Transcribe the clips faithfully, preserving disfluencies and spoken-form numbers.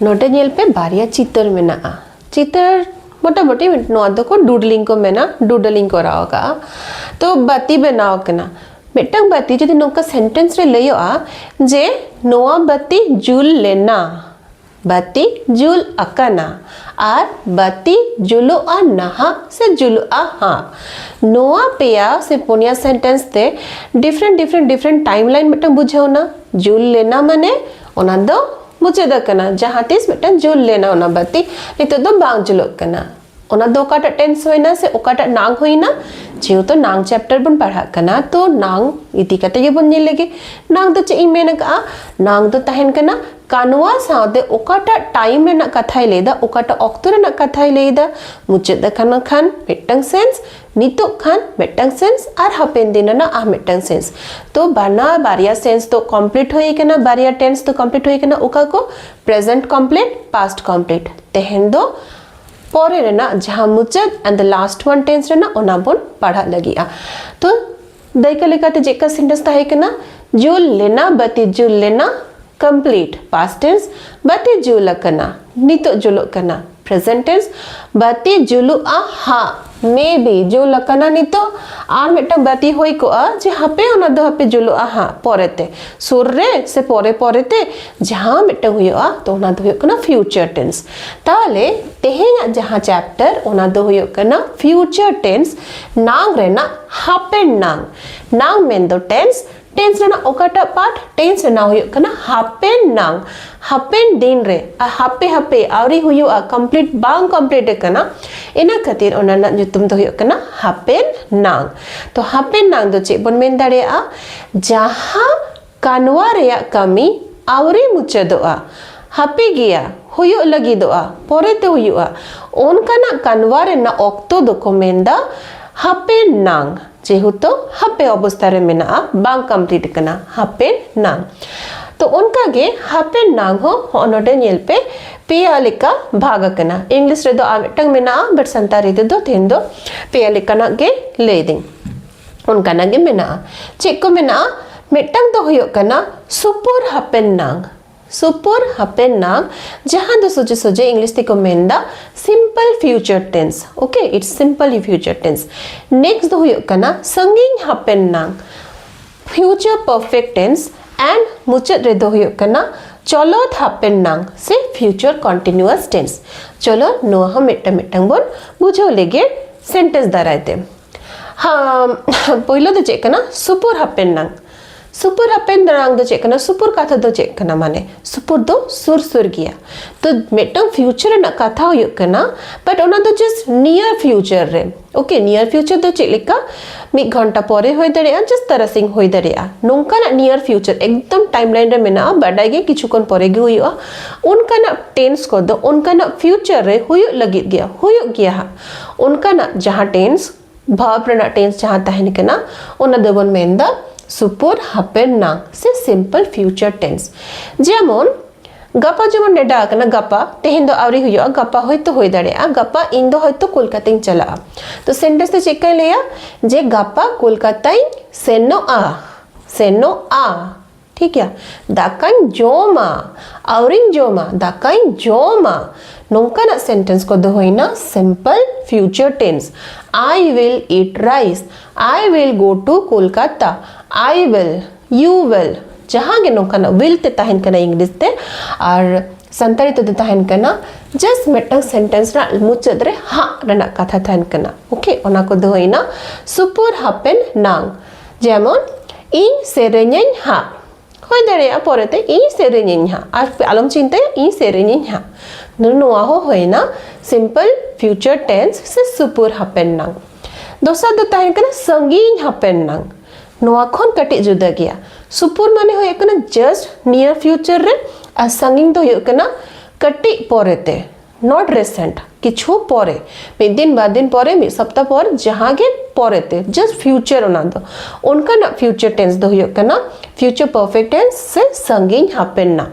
ᱱᱚᱰᱮ ᱧᱮᱞ ᱯᱮ, ᱵᱟᱨᱭᱟ ᱪᱤᱛᱟᱹᱨ ᱢᱮᱱᱟᱜᱼᱟ᱾ ᱪᱤᱛᱟᱹᱨ ᱢᱚᱴᱟᱢᱩᱴᱤ ᱱᱚᱣᱟ ᱫᱚᱠᱚ ᱰᱩᱰᱞᱤᱝ ᱠᱚ ᱢᱮᱱᱟ, ᱰᱩᱰᱞᱤᱝ ᱠᱚᱨᱟᱣ ᱟᱠᱟᱫᱼᱟ᱾ ᱛᱚ ᱵᱟᱹᱛᱤ ᱵᱮᱱᱟᱣ ᱟᱠᱟᱱᱟ᱾ ᱢᱤᱫᱴᱟᱝ ᱵᱟᱹᱛᱤ ᱡᱩᱫᱤ ᱱᱚᱝᱠᱟ ᱥᱮᱱᱴᱮᱱᱥ ᱨᱮ ᱞᱟᱹᱭᱚᱜᱼᱟ ᱡᱮ ᱱᱚᱣᱟ ᱵᱟᱹᱛᱤ ᱡᱩᱞ ᱞᱮᱱᱟ, ᱵᱟᱹᱛᱤ ᱡᱩᱞ ᱟᱠᱟᱱᱟ, ᱟᱨ ᱵᱟᱹᱛᱤ ᱡᱩᱞᱩᱜᱼᱟ ᱱᱟᱦᱟᱜ ᱥᱮ ᱡᱩᱞᱩᱜᱼᱟ ᱦᱟᱸᱜ᱾ ᱱᱚᱣᱟ ᱯᱮᱭᱟ ᱥᱮ ᱯᱩᱱᱭᱟ ᱥᱮᱱᱴᱮᱱᱥ ᱛᱮ different different different time line ᱢᱤᱫᱴᱟᱝ ᱵᱩᱡᱷᱟᱹᱣ ᱮᱱᱟ᱾ ᱡᱩᱞ ᱞᱮᱱᱟ ᱢᱟᱱᱮ ᱚᱱᱟ ᱫᱚ ᱢᱩᱪᱟᱹᱫ ᱟᱠᱟᱱᱟ, ᱡᱟᱦᱟᱸ ᱛᱤᱥ ᱢᱤᱫᱴᱟᱝ ᱡᱩᱞ ᱞᱮᱱᱟ ᱚᱱᱟ ᱵᱟᱹᱛᱤ, ᱱᱤᱛᱚᱜ ᱫᱚ ᱵᱟᱝ ᱡᱩᱞᱩᱜ ᱠᱟᱱᱟ᱾ ᱚᱱᱟ ᱫᱚ ᱚᱠᱟᱴᱟᱜ ᱴᱮᱱᱥ ᱦᱩᱭᱱᱟ ᱥᱮ ᱚᱠᱟᱴᱟᱜ ᱱᱟᱝ ᱦᱩᱭᱱᱟ? ᱡᱮᱦᱮᱛᱩ ᱱᱟᱝ ᱪᱮᱯᱴᱟᱨ ᱵᱚᱱ ᱯᱟᱲᱦᱟᱜ ᱠᱟᱱᱟ, ᱛᱚ ᱱᱟᱝ ᱤᱫᱤ ᱠᱟᱛᱮ ᱜᱮᱵᱚᱱ ᱧᱮᱞ ᱞᱮᱜᱮ᱾ ᱱᱟᱝ ᱫᱚ ᱪᱮᱫ ᱤᱧ ᱢᱮᱱ ᱟᱠᱟᱫᱼᱟ? ᱱᱟᱝ ᱫᱚ ᱛᱟᱦᱮᱱ ᱠᱟᱱᱟ ᱠᱟᱱᱣᱟ ᱥᱟᱶᱛᱮ ᱚᱠᱟᱴᱟᱜ ᱴᱟᱭᱤᱢ ᱨᱮᱱᱟᱜ ᱠᱟᱛᱷᱟᱭ ᱞᱟᱹᱭᱫᱟ, ᱚᱠᱟᱴᱟᱜ ᱚᱠᱛᱚ ᱨᱮᱱᱟᱜ ᱠᱟᱛᱷᱟᱭ ᱞᱟᱹᱭᱫᱟ, ᱢᱩᱪᱟᱹᱫ ᱟᱠᱟᱱ ᱠᱷᱟᱱ ᱢᱤᱫᱴᱟᱝ ᱥᱮᱱᱥ, ᱱᱤᱛᱚᱜ ᱠᱷᱟᱱ ᱢᱤᱫᱴᱟᱝ ᱥᱮᱱᱥ, ᱟᱨ ᱦᱟᱯᱮᱱ ᱫᱤᱱ ᱨᱮᱱᱟᱜ ᱟᱨ ᱢᱤᱫᱴᱟᱝ ᱥᱮᱱᱥ᱾ ᱛᱚ ᱵᱟᱱᱟᱨ ᱵᱟᱨᱭᱟ ᱥᱮᱱᱥ ᱫᱚ ᱠᱚᱢᱯᱞᱤᱴ ᱦᱩᱭ ᱟᱠᱟᱱᱟ, ᱵᱟᱨᱭᱟ ᱴᱮᱱᱥ ᱫᱚ ᱠᱚᱢᱯᱞᱤᱴ ᱦᱩᱭ ᱟᱠᱟᱱᱟ᱾ ᱚᱠᱟ ᱠᱚ? Present complete, past complete. ᱛᱮᱦᱮᱧ ᱫᱚ ᱯᱚᱨᱮ ᱨᱮᱱᱟᱜ ᱡᱟᱦᱟᱸ ᱢᱩᱪᱟᱹᱫ and the last one tense ᱨᱮᱱᱟᱜ ᱚᱱᱟ ᱵᱚᱱ ᱯᱟᱲᱦᱟᱜ ᱞᱟᱹᱜᱤᱫᱼᱟ᱾ ᱛᱚ ᱫᱟᱹᱭᱠᱟᱹ ᱞᱮᱠᱟᱛᱮ ᱪᱮᱫᱠᱟ ᱥᱮᱱᱴᱮᱱᱥ ᱛᱟᱦᱮᱸ ᱠᱟᱱᱟ? ᱡᱩᱞ ᱞᱮᱱᱟ, ᱵᱟᱹᱛᱤ ᱡᱩᱞ ᱞᱮᱱᱟ, ᱠᱚᱢᱯᱞᱤᱴ, ᱯᱟᱥᱴ ᱴᱮᱱᱥ, ᱵᱟᱹᱛᱤ ᱡᱩᱞ ᱟᱠᱟᱱᱟ, ᱱᱤᱛᱚᱜ ᱡᱩᱞᱩᱜ ᱠᱟᱱᱟ, ᱯᱨᱮᱡᱮᱱᱴ ᱴᱮᱱᱥ, ᱵᱟᱹᱛᱤ ᱡᱩᱞᱩᱜᱼᱟ ᱦᱟᱸᱜ, ᱢᱮ ᱵᱤ ᱡᱩᱞ ᱟᱠᱟᱱᱟ ᱱᱤᱛᱚᱜ, ᱟᱨ ᱢᱤᱫᱴᱟᱝ ᱵᱟᱹᱛᱤ ᱦᱩᱭ ᱠᱚᱜᱼᱟ ᱡᱮ ᱦᱟᱯᱮ ᱚᱱᱟ ᱫᱚ ᱦᱟᱯᱮ ᱡᱩᱞᱩᱜᱼᱟ ᱦᱟᱸᱜ ᱯᱚᱨᱮᱛᱮ, ᱥᱩᱨ ᱨᱮ ᱥᱮ ᱯᱚᱨᱮ ᱯᱚᱨᱮᱛᱮ ᱡᱟᱦᱟᱸ ᱢᱤᱫᱴᱟᱝ ᱦᱩᱭᱩᱜᱼᱟ, ᱛᱚ ᱚᱱᱟ ᱫᱚ ᱦᱩᱭᱩᱜ ᱠᱟᱱᱟ ᱯᱷᱤᱭᱩᱪᱟᱨ ᱴᱮᱱᱥ᱾ ᱛᱟᱦᱚᱞᱮ ᱛᱮᱦᱮᱧᱟᱜ ᱡᱟᱦᱟᱸ ᱪᱮᱯᱴᱟᱨ, ᱚᱱᱟ ᱫᱚ ᱦᱩᱭᱩᱜ ᱠᱟᱱᱟ ᱯᱷᱤᱭᱩᱪᱟᱨ ᱴᱮᱱᱥ, ᱱᱟᱝ ᱨᱮᱱᱟᱜ ᱦᱟᱯᱮᱱ ᱱᱟᱝ᱾ ᱱᱟᱝ ᱢᱮᱱᱫᱚ ᱴᱮᱱᱥ, ᱴᱮᱱᱥ ᱨᱮᱱᱟᱜ ᱚᱠᱟᱴᱟᱜ ᱯᱟᱨᱴ? ᱴᱮᱱᱥ ᱨᱮᱱᱟᱜ ᱦᱩᱭᱩᱜ ᱠᱟᱱᱟ ᱦᱟᱯᱮᱱ ᱱᱟᱝ, ᱦᱟᱯᱮᱱ ᱫᱤᱱ ᱨᱮ, ᱟᱨ ᱦᱟᱯᱮ ᱦᱟᱯᱮ ᱟᱹᱣᱨᱤ ᱦᱩᱭᱩᱜᱼᱟ, ᱠᱚᱢᱯᱞᱤᱴ ᱵᱟᱝ ᱠᱚᱢᱯᱞᱤᱴ ᱟᱠᱟᱱᱟ, ᱤᱱᱟᱹ ᱠᱷᱟᱹᱛᱤᱨ ᱚᱱᱟ ᱨᱮᱱᱟᱜ ᱧᱩᱛᱩᱢ ᱫᱚ ᱦᱩᱭᱩᱜ ᱠᱟᱱᱟ ᱦᱟᱯᱮᱱ ᱱᱟᱝ᱾ ᱛᱚ ᱦᱟᱯᱮᱱ ᱱᱟᱝ ᱫᱚ ᱪᱮᱫ ᱵᱚᱱ ᱢᱮᱱ ᱫᱟᱲᱮᱭᱟᱜᱼᱟ? ᱡᱟᱦᱟᱸ ᱠᱟᱱᱣᱟ ᱨᱮᱭᱟᱜ ᱠᱟᱹᱢᱤ ᱟᱹᱣᱨᱤ ᱢᱩᱪᱟᱹᱫᱚᱜᱼᱟ, ᱦᱟᱯᱮ ᱜᱮᱭᱟ, ᱦᱩᱭᱩᱜ ᱞᱟᱹᱜᱤᱫᱚᱜᱼᱟ, ᱯᱚᱨᱮᱛᱮ ᱦᱩᱭᱩᱜᱼᱟ, ᱚᱱᱠᱟᱱᱟᱜ ᱠᱟᱱᱣᱟ ᱨᱮᱱᱟᱜ ᱚᱠᱛᱚ ᱫᱚᱠᱚ ᱢᱮᱱᱫᱟ ᱦᱟᱯᱮᱱ ᱱᱟᱝ, ᱡᱮᱦᱮᱛᱩ ᱦᱟᱯᱮ ᱚᱵᱚᱥᱛᱟ ᱨᱮ ᱢᱮᱱᱟᱜᱼᱟ, ᱵᱟᱝ ᱠᱚᱢᱯᱞᱤᱴ ᱠᱟᱱᱟ, ᱦᱟᱯᱮᱱ ᱱᱟᱝ᱾ ᱛᱚ ᱚᱱᱠᱟᱜᱮ ᱦᱟᱯᱮᱱ ᱱᱟᱝ ᱦᱚᱸ ᱦᱚᱸᱜᱼᱚ ᱱᱚᱰᱮ ᱧᱮᱞ ᱯᱮ, ᱯᱮᱭᱟ ᱞᱮᱠᱟ ᱵᱷᱟᱜᱽ ᱟᱠᱟᱱᱟ᱾ ᱤᱝᱞᱤᱥ ᱨᱮᱫᱚ ᱟᱨ ᱢᱤᱫᱴᱟᱝ ᱢᱮᱱᱟᱜᱼᱟ, ᱵᱟᱴ ᱥᱟᱱᱛᱟᱲᱤ ᱛᱮᱫᱚ ᱛᱮᱦᱮᱧ ᱫᱚ ᱯᱮᱭᱟ ᱞᱮᱠᱟᱱᱟᱜ ᱜᱮ ᱞᱟᱹᱭᱫᱟᱹᱧ᱾ ᱚᱱᱠᱟᱱᱟᱜ ᱜᱮ ᱢᱮᱱᱟᱜᱼᱟ᱾ ᱪᱮᱫ ᱠᱚ ᱢᱮᱱᱟᱜᱼᱟ? ᱢᱤᱫᱴᱟᱝ ᱫᱚ ᱦᱩᱭᱩᱜ ᱠᱟᱱᱟ ᱥᱩᱯᱩᱨ ᱦᱟᱯᱮᱱ ᱱᱟᱝ, ᱥᱩᱯᱩᱨ ᱦᱟᱯᱮᱱ ᱱᱟᱝ, ᱡᱟᱦᱟᱸ ᱫᱚ ᱥᱚᱡᱷᱮ ᱥᱚᱡᱷᱮ ᱤᱝᱞᱤᱥ ᱛᱮᱠᱚ ᱢᱮᱱᱫᱟ simple future tense. Okay, it's simple future tense. Next ᱫᱚ ᱦᱩᱭᱩᱜ ᱠᱟᱱᱟ ᱥᱟᱺᱜᱤᱧ ᱦᱟᱯᱮᱱ ᱱᱟᱝ, future perfect tense, and ᱢᱩᱪᱟᱹᱫ ᱨᱮᱫᱚ ᱦᱩᱭᱩᱜ ᱠᱟᱱᱟ ᱪᱚᱞᱚᱱ ᱦᱟᱯᱮᱱ ᱱᱟᱝ ᱥᱮ future continuous tense. ᱪᱚᱞᱚ ᱱᱚᱣᱟ ᱦᱚᱸ ᱢᱤᱫᱴᱟᱝ ᱢᱤᱫᱴᱟᱝ ᱵᱚᱱ ᱵᱩᱡᱷᱟᱹᱣ ᱞᱮᱜᱮ sentence ᱫᱟᱨᱟᱭ ᱛᱮ᱾ ᱦᱟᱸ, ᱯᱳᱭᱞᱳ ᱫᱚ ᱪᱮᱫ ᱠᱟᱱᱟ? ᱥᱩᱯᱩᱨ ᱦᱟᱯᱮᱱ ᱱᱟᱝ᱾ ᱥᱩᱯᱩᱨ ᱦᱟᱯᱮᱱ ᱱᱟᱝ ᱫᱚ ᱪᱮᱫ ᱠᱟᱱᱟ? ᱥᱩᱯᱩᱨ ᱠᱟᱛᱷᱟ ᱫᱚ ᱪᱮᱫ ᱠᱟᱱᱟ? ᱢᱟᱱᱮ ᱥᱩᱯᱩᱨ ᱫᱚ ᱥᱩᱨ ᱥᱩᱨ ᱜᱮᱭᱟ᱾ ᱛᱚ ᱢᱤᱫᱴᱟᱝ future ᱨᱮᱱᱟᱜ ᱠᱟᱛᱷᱟ ᱦᱩᱭᱩᱜ ᱠᱟᱱᱟ, but ᱚᱱᱟ ᱫᱚ just near future ᱨᱮ᱾ Okay, near future ᱫᱚ ᱪᱮᱫ ᱞᱮᱠᱟ? ᱢᱤᱫ ᱜᱷᱚᱱᱴᱟ ᱯᱚᱨᱮ ᱦᱩᱭ ᱫᱟᱲᱮᱭᱟᱜᱼᱟ, just ᱛᱟᱨᱟᱥᱤᱧ ᱦᱩᱭ ᱫᱟᱲᱮᱭᱟᱜᱼᱟ, ᱱᱚᱝᱠᱟᱱᱟᱜ near future ᱮᱠᱫᱚᱢ timeline ᱨᱮ ᱢᱮᱱᱟᱜᱼᱟ, ᱵᱟᱰᱟᱭ ᱜᱮ ᱠᱤᱪᱷᱩ ᱠᱷᱚᱱ ᱯᱚᱨᱮ ᱜᱮ ᱦᱩᱭᱩᱜᱼᱟ᱾ ᱚᱱᱠᱟᱱᱟᱜ tense ᱠᱚᱫᱚ ᱚᱱᱠᱟᱱᱟᱜ future ᱨᱮ ᱦᱩᱭᱩᱜ ᱞᱟᱹᱜᱤᱫ ᱜᱮᱭᱟ, ᱦᱩᱭᱩᱜ ᱜᱮᱭᱟ ᱦᱟᱸᱜ᱾ ᱚᱱᱠᱟᱱᱟᱜ ᱡᱟᱦᱟᱸ tense, verb ᱨᱮᱱᱟᱜ tense ᱡᱟᱦᱟᱸ ᱛᱟᱦᱮᱱ ᱠᱟᱱᱟ, ᱚᱱᱟ ᱫᱚᱵᱚᱱ ᱢᱮᱱᱫᱟ ᱥᱩᱯᱩᱨ ᱦᱟᱯᱮᱱ ᱱᱟᱝ ᱥᱮ simple future tense. ᱡᱮᱢᱚᱱ ᱜᱟᱯᱟ ᱡᱮᱢᱚᱱ ᱱᱮᱰᱟ ᱟᱠᱟᱱᱟ, ᱜᱟᱯᱟ, ᱛᱮᱦᱮᱧ ᱫᱚ ᱟᱹᱣᱨᱤ ᱦᱩᱭᱩᱜᱼᱟ, ᱜᱟᱯᱟ ᱦᱚᱭᱛᱳ ᱦᱩᱭ ᱫᱟᱲᱮᱭᱟᱜᱼᱟ, ᱜᱟᱯᱟ ᱤᱧ ᱫᱚ ᱦᱚᱭᱛᱳ ᱠᱳᱞᱠᱟᱛᱟᱧ ᱪᱟᱞᱟᱜᱼᱟ᱾ ᱛᱚ sentence ᱛᱮ ᱪᱮᱫ ᱞᱮᱠᱟᱭ ᱞᱟᱹᱭᱟ? ᱡᱮ ᱜᱟᱯᱟ ᱠᱳᱞᱠᱟᱛᱟᱧ ᱥᱮᱱᱚᱜᱼᱟ, ᱥᱮᱱᱚᱜᱼᱟ᱾ ᱴᱷᱤᱠ ᱜᱮᱭᱟ? ᱫᱟᱠᱟᱧ ᱡᱚᱢᱟ, ᱟᱹᱣᱨᱤᱧ ᱡᱚᱢᱟ, ᱫᱟᱠᱟᱧ ᱡᱚᱢᱟ᱾ ᱱᱚᱝᱠᱟᱱᱟᱜ sentence ᱠᱚᱫᱚ ᱦᱩᱭᱱᱟ simple future tense. I will eat rice. I will go to Kolkata. I will, you will, ᱡᱟᱦᱟᱸ ᱜᱮ ᱱᱚᱝᱠᱟᱱᱟᱜ will ᱛᱮ ᱛᱟᱦᱮᱱ ᱠᱟᱱᱟ ᱤᱝᱞᱤᱥ ᱛᱮ, ᱟᱨ ᱥᱟᱱᱛᱟᱲᱤ ᱛᱮᱫᱚ ᱛᱟᱦᱮᱱ ᱠᱟᱱᱟ just ᱢᱤᱫᱴᱟᱝ sentence ᱨᱮᱱᱟᱜ ᱢᱩᱪᱟᱹᱫ ᱨᱮ ᱦᱟᱸᱜ ᱨᱮᱱᱟᱜ ᱠᱟᱛᱷᱟ ᱛᱟᱦᱮᱱ ᱠᱟᱱᱟ᱾ Okay, ᱚᱱᱟ ᱠᱚᱫᱚ ᱦᱩᱭᱱᱟ ᱥᱩᱯᱩᱨ ᱦᱟᱯᱮᱱ ᱱᱟᱝ᱾ ᱡᱮᱢᱚᱱ, ᱤᱧ ᱥᱮᱨᱮᱧᱟᱹᱧ ᱦᱟᱸᱜ᱾ ᱦᱩᱭ ᱫᱟᱲᱮᱭᱟᱜᱼᱟ ᱯᱚᱨᱮᱛᱮ, ᱤᱧ ᱥᱮᱨᱮᱧᱟᱹᱧ ᱦᱟᱸᱜ, ᱟᱨ ᱟᱞᱚᱢ ᱪᱤᱱᱛᱟᱹᱭᱟ, ᱤᱧ ᱥᱮᱨᱮᱧᱟᱹᱧ ᱦᱟᱸᱜ᱾ ᱱᱚᱣᱟ ᱦᱚᱸ ᱦᱩᱭᱱᱟ simple future tense ᱥᱮ ᱥᱩᱯᱩᱨ ᱦᱟᱯᱮᱱ ᱱᱟᱝ᱾ ᱫᱚᱥᱟᱨ ᱫᱚ ᱛᱟᱦᱮᱸ ᱠᱟᱱᱟ ᱥᱟᱺᱜᱤᱧ ᱦᱟᱯᱮᱱ ᱱᱟᱝ᱾ ᱱᱚᱣᱟ ᱠᱷᱚᱱ ᱠᱟᱹᱴᱤᱡ ᱡᱩᱫᱟᱹ ᱜᱮᱭᱟ᱾ ᱥᱩᱯᱩᱨ ᱢᱟᱱᱮ ᱦᱩᱭᱩᱜ ᱠᱟᱱᱟ just near future ᱨᱮ, ᱟᱨ ᱥᱟᱺᱜᱤᱧ ᱫᱚ ᱦᱩᱭᱩᱜ ᱠᱟᱱᱟ ᱠᱟᱹᱴᱤᱡ ᱯᱚᱨᱮᱛᱮ, not recent, ᱠᱤᱪᱷᱩ ᱯᱚᱨᱮ, ᱢᱤᱫ ᱫᱤᱱ, ᱵᱟᱨ ᱫᱤᱱ ᱯᱚᱨᱮ, ᱢᱤᱫ ᱥᱚᱯᱛᱟ ᱯᱚᱨ, ᱡᱟᱦᱟᱸ ᱜᱮ ᱯᱚᱨᱮᱛᱮ, just future ᱚᱱᱟ ᱫᱚ᱾ ᱚᱱᱠᱟᱱᱟᱜ future tense ᱫᱚ ᱦᱩᱭᱩᱜ ᱠᱟᱱᱟ future perfect tense ᱥᱮ ᱥᱟᱺᱜᱤᱧ ᱦᱟᱯᱮᱱ ᱱᱟᱝ᱾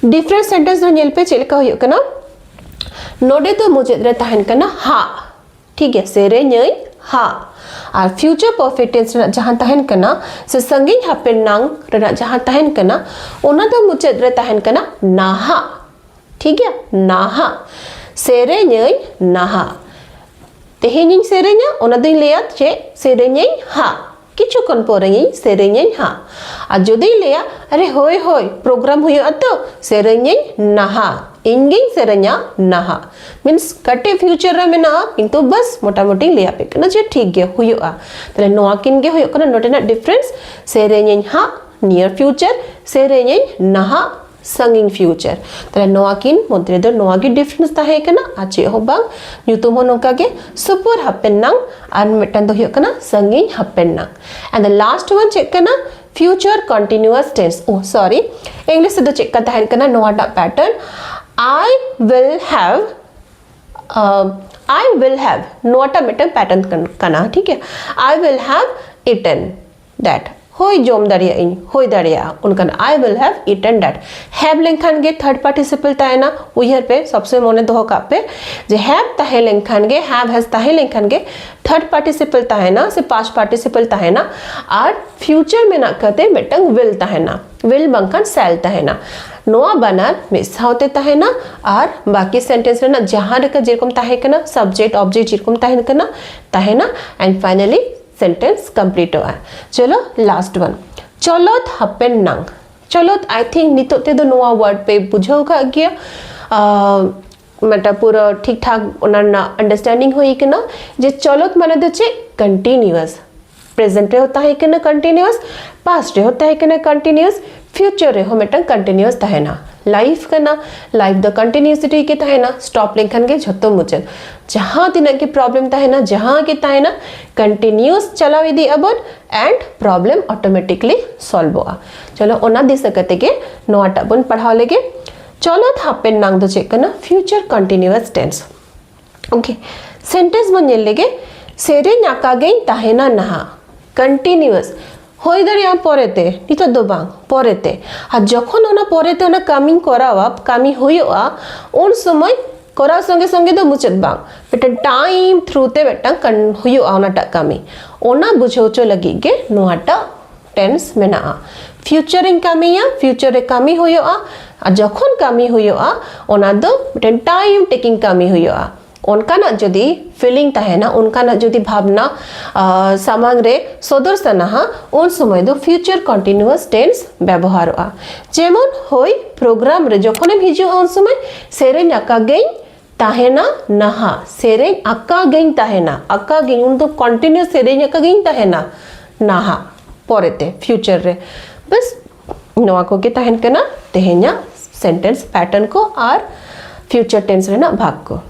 Different sentence ᱫᱚ ᱧᱮᱞ ᱯᱮ ᱪᱮᱫ ᱞᱮᱠᱟ ᱦᱩᱭᱩᱜ ᱠᱟᱱᱟ᱾ ᱱᱚᱰᱮ ᱫᱚ ᱢᱩᱪᱟᱹᱫ ᱨᱮ ᱛᱟᱦᱮᱱ ᱠᱟᱱᱟ ᱦᱟᱸᱜ᱾ ᱴᱷᱤᱠ ᱜᱮᱭᱟ, ᱥᱮᱨᱮᱧᱟᱹᱧ ᱦᱟᱸᱜ᱾ ᱟᱨ future perfect tense ᱨᱮᱱᱟᱜ ᱡᱟᱦᱟᱸ ᱛᱟᱦᱮᱱ ᱠᱟᱱᱟ ᱥᱮ ᱥᱟᱺᱜᱤᱧ ᱦᱟᱯᱮᱱ ᱱᱟᱝ ᱨᱮᱱᱟᱜ ᱡᱟᱦᱟᱸ ᱛᱟᱦᱮᱱ ᱠᱟᱱᱟ, ᱚᱱᱟ ᱫᱚ ᱢᱩᱪᱟᱹᱫ ᱨᱮ ᱛᱟᱦᱮᱱ ᱠᱟᱱᱟ ᱱᱟᱦᱟᱜ᱾ ᱴᱷᱤᱠ ᱜᱮᱭᱟ, ᱱᱟᱦᱟᱜ᱾ ᱥᱮᱨᱮᱧᱟᱹᱧ ᱱᱟᱦᱟᱜ᱾ ᱛᱮᱦᱮᱧᱤᱧ ᱥᱮᱨᱮᱧᱟ, ᱚᱱᱟ ᱫᱚᱧ ᱞᱟᱹᱭᱟ ᱪᱮᱫ? ᱥᱮᱨᱮᱧᱟᱹᱧ ᱦᱟᱸᱜ᱾ ᱠᱤᱪᱷᱩ ᱠᱷᱚᱱ ᱯᱚᱨᱮᱧ ᱥᱮᱨᱮᱧᱟᱹᱧ ᱦᱟᱸᱜ᱾ ᱟᱨ ᱡᱩᱫᱤᱧ ᱞᱟᱹᱭᱟ, "ᱟᱨᱮ ᱦᱳᱭ ᱦᱳᱭ, program ᱦᱩᱭᱩᱜᱼᱟ ᱛᱚ, ᱥᱮᱨᱮᱧᱟᱹᱧ ᱱᱟᱦᱟᱜ, ᱤᱧ ᱜᱤᱧ ᱥᱮᱨᱮᱧᱟ ᱱᱟᱦᱟᱜ", means ᱠᱟᱹᱴᱤᱡ future ᱨᱮ ᱢᱮᱱᱟᱜᱼᱟ, ᱠᱤᱱᱛᱩ ᱵᱟᱥ ᱢᱚᱴᱟᱢᱩᱴᱤᱧ ᱞᱟᱹᱭ ᱟᱯᱮ ᱠᱟᱱᱟ ᱡᱮ ᱴᱷᱤᱠ ᱜᱮ ᱦᱩᱭᱩᱜᱼᱟ᱾ ᱛᱟᱦᱞᱮ ᱱᱚᱣᱟ ᱠᱤᱱ ᱜᱮ ᱦᱩᱭᱩᱜ ᱠᱟᱱᱟ ᱱᱚᱰᱮᱱᱟᱜ difference, ᱥᱮᱨᱮᱧᱟᱹᱧ ᱦᱟᱸᱜ near future, ᱥᱮᱨᱮᱧᱟᱹᱧ ᱱᱟᱦᱟᱜ ᱥᱟᱺᱜᱤᱧ future᱾ ᱛᱟᱦᱞᱮ ᱱᱚᱣᱟ ᱠᱤᱱ ᱢᱚᱫᱽᱫᱷᱮ ᱨᱮᱫᱚ ᱱᱚᱣᱟ ᱜᱮ difference ᱛᱟᱦᱮᱸ ᱠᱟᱱᱟ, ᱟᱨ ᱪᱮᱫ ᱦᱚᱸ ᱵᱟᱝ᱾ ᱧᱩᱛᱩᱢ ᱦᱚᱸ ᱱᱚᱝᱠᱟ ᱜᱮ, ᱥᱩᱯᱩᱨ ᱦᱟᱯᱮᱱ ᱱᱟᱝ, ᱟᱨ ᱢᱤᱫᱴᱟᱝ ᱫᱚ ᱦᱩᱭᱩᱜ ᱠᱟᱱᱟ ᱥᱟᱺᱜᱤᱧ ᱦᱟᱯᱮᱱ ᱱᱟᱝ᱾ And the last one ᱪᱮᱫ ᱠᱟᱱᱟ? Future continuous tense. Oh sorry, English ᱛᱮᱫᱚ ᱪᱮᱫ ᱠᱟ ᱛᱟᱦᱮᱱ ᱠᱟᱱᱟ ᱱᱚᱣᱟᱴᱟᱜ pattern? I will have, uh, I will have, ᱱᱚᱣᱟᱴᱟᱜ ᱢᱤᱫᱴᱟᱝ pattern ᱠᱟᱱ- ᱠᱟᱱᱟ, ᱴᱷᱤᱠ ᱜᱮᱭᱟ? I will have eaten that. ᱦᱳᱭ, ᱡᱚᱢ ᱫᱟᱲᱮᱭᱟᱜ ᱟᱹᱧ, ᱦᱩᱭ ᱫᱟᱲᱮᱭᱟᱜᱼᱟ, ᱚᱱᱠᱟᱱ I will have eaten that. Have ᱞᱮᱱᱠᱷᱟᱱ ᱜᱮ third participle ᱛᱟᱦᱮᱱᱟ᱾ ᱩᱭᱦᱟᱹᱨ ᱯᱮ, ᱥᱚᱵ ᱥᱚᱢᱚᱭ ᱢᱚᱱᱮ ᱫᱚᱦᱚ ᱠᱟᱜ ᱯᱮ ᱡᱮ have ᱛᱟᱦᱮᱸ ᱞᱮᱱᱠᱷᱟᱱ ᱜᱮ, have has ᱛᱟᱦᱮᱸ ᱞᱮᱱᱠᱷᱟᱱ ᱜᱮ third participle ᱛᱟᱦᱮᱱᱟ ᱥᱮ past participle ᱛᱟᱦᱮᱱᱟ, ᱟᱨ future ᱢᱮᱱᱟᱜ ᱠᱟᱛᱮ ᱢᱤᱫᱴᱟᱝ will ᱛᱟᱦᱮᱱᱟ᱾ Will ᱵᱟᱝᱠᱷᱟᱱ shall ᱛᱟᱦᱮᱱᱟ᱾ ᱱᱚᱣᱟ ᱵᱟᱱᱟᱨ ᱢᱤᱫ ᱥᱟᱶᱛᱮ ᱛᱟᱦᱮᱱᱟ, ᱟᱨ ᱵᱟᱠᱤ sentence ᱨᱮᱱᱟᱜ ᱡᱟᱦᱟᱸ ᱞᱮᱠᱟ ᱡᱮᱨᱚᱠᱚᱢ ᱛᱟᱦᱮᱸ ᱠᱟᱱᱟ, subject object ᱡᱮᱨᱚᱠᱚᱢ ᱛᱟᱦᱮᱱ ᱠᱟᱱᱟ, ᱛᱟᱦᱮᱱᱟ, and finally sentence completeᱚᱜᱼᱟ᱾ ᱪᱚᱞᱚ, last one, ᱪᱚᱞᱚᱛ ᱦᱟᱯᱮᱱ ᱱᱟᱝ᱾ ᱪᱚᱞᱚᱛ, I think ᱱᱤᱛᱚᱜ ᱛᱮᱫᱚ ᱱᱚᱣᱟ word ᱯᱮ ᱵᱩᱡᱷᱟᱹᱣ ᱠᱟᱜ ᱜᱮᱭᱟ᱾ ᱟᱨ ᱢᱤᱫᱴᱟᱝ ᱯᱩᱨᱟᱹ ᱴᱷᱤᱠ ᱴᱷᱟᱠ ᱚᱱᱟ ᱨᱮᱱᱟᱜ understanding ᱦᱩᱭ ᱠᱟᱱᱟ ᱡᱮ ᱪᱚᱞᱚᱛ ᱢᱟᱱᱮ ᱫᱚ ᱪᱮᱫ? Continuous. Present ᱨᱮᱦᱚᱸ ᱛᱟᱦᱮᱸ ᱠᱟᱱᱟ continuous, past ᱨᱮᱦᱚᱸ ᱛᱟᱦᱮᱸ ᱠᱟᱱᱟ continuous, future ᱨᱮᱦᱚᱸ ᱢᱤᱫᱴᱟᱝ continuous ᱛᱟᱦᱮᱱᱟ᱾ Life ᱠᱟᱱᱟ, life ᱫᱚ continuousity ᱜᱮ ᱛᱟᱦᱮᱱᱟ, stop ᱞᱮᱱᱠᱷᱟᱱ ᱜᱮ ᱡᱷᱚᱛᱚ ᱢᱩᱪᱟᱹᱫ᱾ ᱡᱟᱦᱟᱸ ᱛᱤᱱᱟᱹᱜ ᱜᱮ problem ᱛᱟᱦᱮᱱᱟ, ᱡᱟᱦᱟᱸ ᱜᱮ ᱛᱟᱦᱮᱱᱟ, continuous ᱪᱟᱞᱟᱣ ᱤᱫᱤᱜ ᱟᱵᱚᱱ, and problem automatically solveᱚᱜᱼᱟ᱾ ᱪᱚᱞᱚ, ᱚᱱᱟ ᱫᱤᱥᱟᱹ ᱠᱟᱛᱮ ᱜᱮ ᱱᱚᱣᱟᱴᱟᱜ ᱵᱚᱱ ᱯᱟᱲᱦᱟᱣ ᱞᱮᱜᱮ᱾ ᱪᱚᱞᱚᱛ ᱦᱟᱯᱮᱱ ᱱᱟᱝ ᱫᱚ ᱪᱮᱫ ᱠᱟᱱᱟ? Future continuous tense. Okay, sentence ᱵᱚᱱ ᱧᱮᱞ ᱞᱮᱜᱮ᱾ ᱥᱮᱨᱮᱧ ᱟᱠᱟ ᱜᱮᱧ ᱛᱟᱦᱮᱱᱟ ᱱᱟᱦᱟᱜ᱾ Continuous, ᱦᱩᱭ ᱫᱟᱲᱮᱭᱟᱜᱼᱟ ᱯᱚᱨᱮᱛᱮ, ᱱᱤᱛᱚᱜ ᱫᱚ ᱵᱟᱝ, ᱯᱚᱨᱮᱛᱮ᱾ ᱟᱨ ᱡᱚᱠᱷᱚᱱ ᱚᱱᱟ ᱯᱚᱨᱮᱛᱮ ᱚᱱᱟ ᱠᱟᱹᱢᱤᱧ ᱠᱚᱨᱟᱣᱟ, ᱠᱟᱹᱢᱤ ᱦᱩᱭᱩᱜᱼᱟ, ᱩᱱ ᱥᱚᱢᱚᱭ ᱠᱚᱨᱟᱣ ᱥᱚᱸᱜᱮ ᱥᱚᱸᱜᱮ ᱫᱚ ᱢᱩᱪᱟᱹᱫ ᱵᱟᱝ, ᱢᱤᱫᱴᱮᱱ time through ᱛᱮ ᱢᱤᱫᱴᱟᱝ ᱠᱟᱱ ᱦᱩᱭᱩᱜᱼᱟ, ᱚᱱᱟᱴᱟᱜ ᱠᱟᱹᱢᱤ, ᱚᱱᱟ ᱵᱩᱡᱷᱟᱹᱣ ᱦᱚᱪᱚ ᱞᱟᱹᱜᱤᱫ ᱜᱮ ᱱᱚᱣᱟᱴᱟᱜ ᱴᱮᱱᱥ ᱢᱮᱱᱟᱜᱼᱟ᱾ ᱯᱷᱤᱭᱩᱪᱟᱨᱤᱧ ᱠᱟᱹᱢᱤᱭᱟ, ᱯᱷᱤᱭᱩᱪᱟᱨ ᱨᱮ ᱠᱟᱹᱢᱤ ᱦᱩᱭᱩᱜᱼᱟ, ᱟᱨ ᱡᱚᱠᱷᱚᱱ ᱠᱟᱹᱢᱤ ᱦᱩᱭᱩᱜᱼᱟ ᱚᱱᱟ ᱫᱚ ᱢᱤᱫᱴᱮᱱ time taking ᱠᱟᱹᱢᱤ ᱦᱩᱭᱩᱜᱼᱟ᱾ ᱚᱱᱠᱟᱱᱟᱜ ᱡᱩᱫᱤ ᱯᱷᱤᱞᱤᱝ ᱛᱟᱦᱮᱱᱟ, ᱚᱱᱠᱟᱱᱟᱜ ᱡᱩᱫᱤ ᱵᱷᱟᱵᱽᱱᱟ ᱟᱨ ᱥᱟᱢᱟᱝ ᱨᱮ ᱥᱚᱫᱚᱨ ᱥᱟᱱᱟᱦᱟ, ᱩᱱ ᱥᱚᱢᱚᱭ ᱫᱚ ᱯᱷᱤᱭᱩᱪᱟᱨ ᱠᱚᱱᱴᱤᱱᱩᱣᱟᱥ ᱴᱮᱱᱥ ᱵᱮᱵᱚᱦᱟᱨᱚᱜᱼᱟ᱾ ᱡᱮᱢᱚᱱ ᱦᱳᱭ, ᱯᱨᱳᱜᱨᱟᱢ ᱨᱮ ᱡᱚᱠᱷᱚᱱᱮᱢ ᱦᱤᱡᱩᱜᱼᱟ ᱩᱱ ᱥᱚᱢᱚᱭ ᱥᱮᱨᱮᱧ ᱟᱠᱟ ᱜᱮᱧ ᱛᱟᱦᱮᱱᱟ ᱱᱟᱦᱟᱜ, ᱥᱮᱨᱮᱧ ᱟᱠᱟ ᱜᱮᱧ ᱛᱟᱦᱮᱱᱟ, ᱟᱠᱟ ᱜᱮᱧ, ᱩᱱ ᱫᱚ ᱠᱚᱱᱴᱤᱱᱤᱭᱩ ᱥᱮᱨᱮᱧ ᱟᱠᱟ ᱜᱮᱧ ᱛᱟᱦᱮᱱᱟ ᱱᱟᱦᱟᱜ, ᱯᱚᱨᱮᱛᱮ ᱯᱷᱤᱭᱩᱪᱟᱨ ᱨᱮ᱾ ᱵᱮᱥ, ᱱᱚᱣᱟ ᱠᱚᱜᱮ ᱛᱟᱦᱮᱱ ᱠᱟᱱᱟ ᱛᱮᱦᱮᱧᱟᱜ ᱥᱮᱱᱴᱮᱱᱥ ᱯᱮᱴᱟᱨᱱ ᱠᱚ ᱟᱨ ᱯᱷᱤᱭᱩᱪᱟᱨ ᱴᱮᱱᱥ ᱨᱮᱱᱟᱜ ᱵᱷᱟᱜᱽ ᱠᱚ᱾